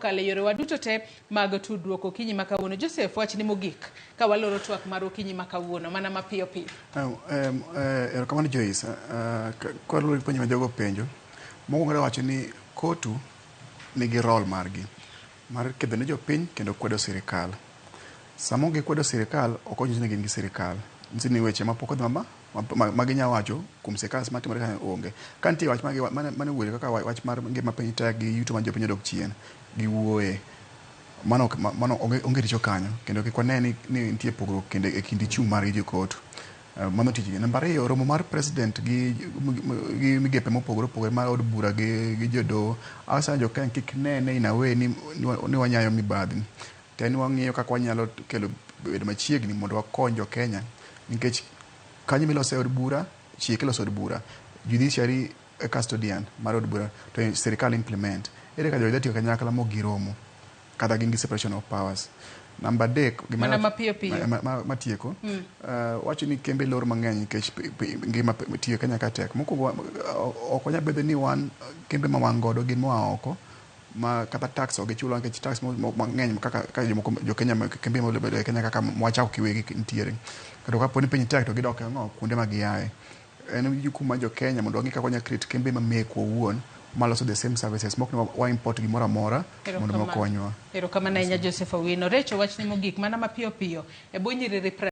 kokalo e yorewa duto te mag tudruok okinyi ma kawuono. Joseph, wachni mogik ka waloro twak mar okinyi ma kawuono mana mapiyo piyo. Erokamano Joyce. Kaluwore gi penjo ma jogo openjo, mokwongo adwa wacho ni COTU nigi role margi mar kedho ne jopiny kendo kwedo sirikal. Sama gikwedo sirikal, ok onyiso ni gin gi sirikal. Nyiso ni weche mapok odhi ma ginya wacho kuom sirikal matimore kanyo onge. Ka nitie wach mane owuoyo kaka wach mar ngima piny tek gi yuto mar jopiny odok chien, giwuoye. Mano onge richo kanyo kendo kik wane ni nitie pogruok kendo e kind chung' margi gi COTU. Mano tijgi. Namba ariyo, romo mar president gi migepe mopogore opogore mar od bura gi jodoho, asayo jo Kenya kik nene in a way ni wanyayo mibadhi. To en wang'iyo kaka wanyalo kelo bedo machiegni mondo wakony jo Kenya nikech kanyo milose od bura, chik iloso od bura, judiciary e custodian mar od bura to sirikal implement. Ere kaka jogi dhi tiyo kanyakla mok giromo kata gin gi separation of powers. Namba adek, Mana mapiyo piyo. Matieko, wacho ni kembe lor mang'eny nikech ngima tiyo Kenya ka tek. Mokwongo ok wanyal bedo ni wan kembe ma wan godo gin moa oko ma kata tax ok gichulwa nikech tax mang'eny kaka jomoko jo Kenya kembe mobedo e Kenya kaka mwachako kiwegi nitiere. Kendo kapo ni piny tek to gidok ang'o kuonde ma giaye. En jukumu mar jo Kenya mondo wang'i kaka wanyalo create kembe ma mekwa owuon maloso the same services mok ni wa import gimoro amora mondo mi okonywa. Erokamano ahinya Joseph Owino. Recho wachni mogik mana mapiyo piyo e bwo nyiriri.